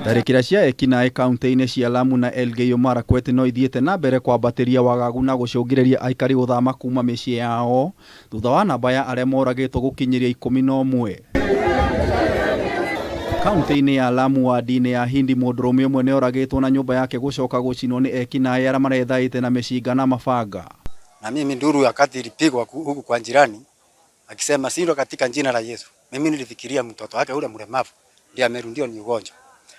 Tharĩkĩra cia ekinaĩ kaunti-inĩ cia Lamu na Elgeyo Marakwet no ithiĩte na mbere kwambatĩria wagagu na gũcũngĩrĩria aikari gũthama kuma mĩciĩ yao thutha wa namba ya arĩa moragĩtwo gũkinyĩria 11. Kaunti-inĩ ya Lamu wadi-inĩ ya Hindi mũndũrũme ũmwe nĩoragĩtwo na nyũmba yake gũcoka gũcinwo nĩ ekinaĩ arĩa marethaĩte na mĩcinga na mabanga. Na mimi nduru wakati ilipigwa huku kwa jirani akisema shindwa katika jina la Yesu, mimi nilifikiria mtoto wake ule mlemavu ndiye amerundiwa ni ugonjwa.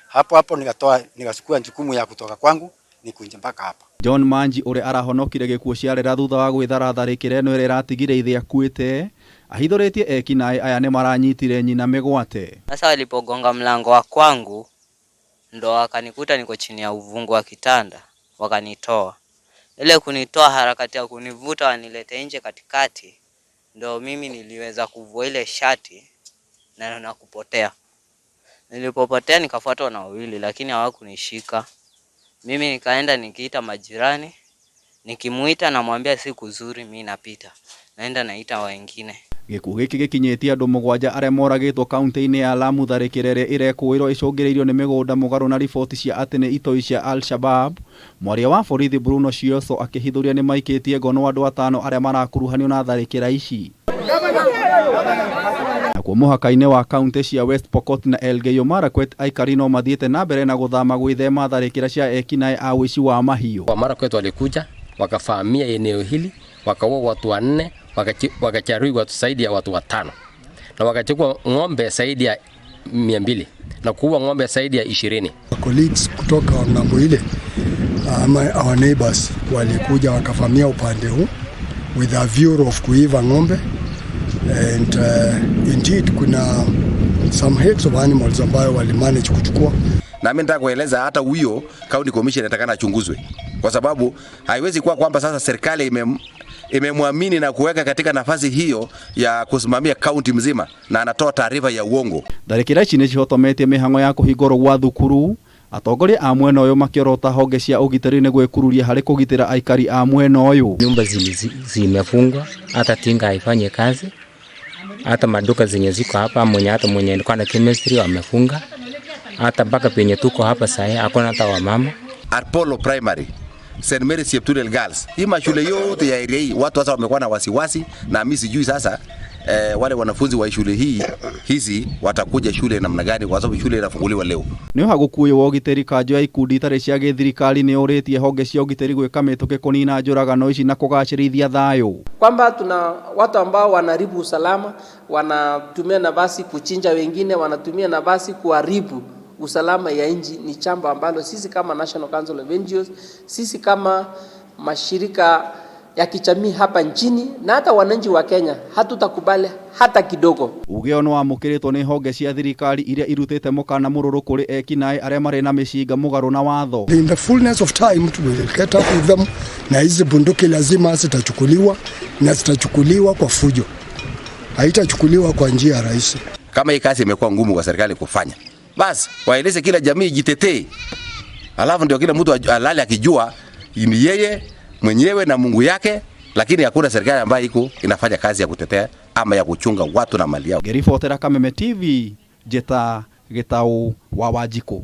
Hapo hapo nikatoa nikachukua jukumu ya kutoka kwangu nikunje mpaka hapa. John Manji ũrĩa arahonokire gĩkuũ ciarera thutha wa gwĩthara tharĩkĩra ĩno ĩrĩa ĩratigire ithe akuĩte ahithũrĩtie ekinaĩ aya nĩmaranyitire nyina mĩgwate. Sasa walipogonga mlango wa kwangu ndo wakanikuta niko chini ya uvungu wa kitanda, wakanitoa. Ile kunitoa, harakati ya kunivuta wanilete nje katikati, ndo mimi niliweza kuvua ile shati na kupotea. Nilipopotea nikafuatwa na wawili, lakini hawakunishika. Mimi nikaenda nikiita majirani, nikimuita namwambia si kuzuri, mimi napita, naenda naita wengine. Gĩkuũ gĩkĩ gĩkinyĩtie andũ mũgwanja arĩa moragĩtwo kaunti-inĩ ya Lamu tharĩkĩra ĩrĩa ĩrekũĩrwo ĩcũngĩrĩirio nĩ mĩgũnda mũgarũ na riboti cia atĩ nĩ itoi cia Al-Shabab. Mwaria wa borithi Bruno Shioso akĩhithũria nĩmaikĩtie ngono andũ atano arĩa marakuruhanio na tharĩkĩra ici. Nakuo mũhaka-inĩ wa kaunti cia West Pokot na Elgeyo Marakwet aikari no mathiĩte na mbere na gũthama gwĩthema tharĩkĩra cia ekinaĩ a ũici wa mahiũ. Wa Marakwet walikuja wakavamia eneo hili, wakaua watu wanne, wakajeruhi watu zaidi ya watu watano na wakachukua ng'ombe zaidi ya 200 na kuua ng'ombe zaidi ya 20. Colleagues kutoka ng'ambo ile ama our neighbors walikuja wakavamia upande huu with a view of kuiba ng'ombe and indeed kuna some heads of animals ambayo walimanage kuchukua. Na mimi nataka kueleza hata huyo county commissioner atakana achunguzwe, kwa sababu haiwezi kuwa kwamba sasa serikali imemwamini na kuweka katika nafasi hiyo ya kusimamia kaunti mzima na anatoa taarifa ya uongo. Tharĩkĩra ici nĩcihotometie mĩhang'o ya kũhingũrwo gwa thukuru, atongoria a mwena ũyũ makĩorota honge cia ũgitĩri nĩ gwĩkururia harĩ kũgitĩra aikari a mwena ũyũ. Nyumba zimefungwa, hata tinga haifanyi kazi, hata maduka zenye ziko hapa, mwenye hata mwenye alikuwa na chemistry wamefunga, hata mpaka penye tuko hapa sasa hakuna hata wamama. Arpolo Primary, St Mary's Cheptulel Girls, hii mashule yote ya area hii watu sasa wamekuwa na wasiwasi, na mimi sijui sasa wale wanafunzi wa shule hii hizi watakuja shule namna gani, kwa sababu shule inafunguliwa leo. Nĩ ũhagũku ũyũ wa ũgitĩri kanjũ ya ikundi itarĩ cia gĩthirikari nĩ ũrĩtie honge cia ũgitĩri gwĩka mĩtũkĩ kũnina njũragano ici na kũgacĩrithia thayũ. Kwamba tuna watu ambao wanaharibu usalama, wanatumia nafasi kuchinja wengine, wanatumia nafasi kuharibu usalama ya nchi. Ni jambo ambalo sisi kama National Council of NGOs, sisi kama mashirika ya kijamii hapa nchini na hata wananchi wa Kenya hatutakubali hata kidogo. Uge ũyũ nĩwamũkĩrĩtwo nĩ honge cia thirikari iria irutĩte mũkana mũrũrũ kũrĩ ekinaĩ arĩa marĩ na mĩcinga mũgarũ na watho. In the fullness of time we will get up with them, na hizi bunduki lazima zitachukuliwa na zitachukuliwa kwa fujo, haitachukuliwa kwa njia rahisi. Kama hii kazi imekuwa ngumu kwa serikali kufanya, basi waeleze kila jamii jitetee, alafu ndio kila mtu alale akijua ni yeye mwenyewe na Mungu yake, lakini hakuna serikali ambayo iko inafanya kazi ya kutetea ama ya kuchunga watu na mali yao. Ngĩribotera Kameme TV, Njĩta Gĩtaũ wa Wanjikũ.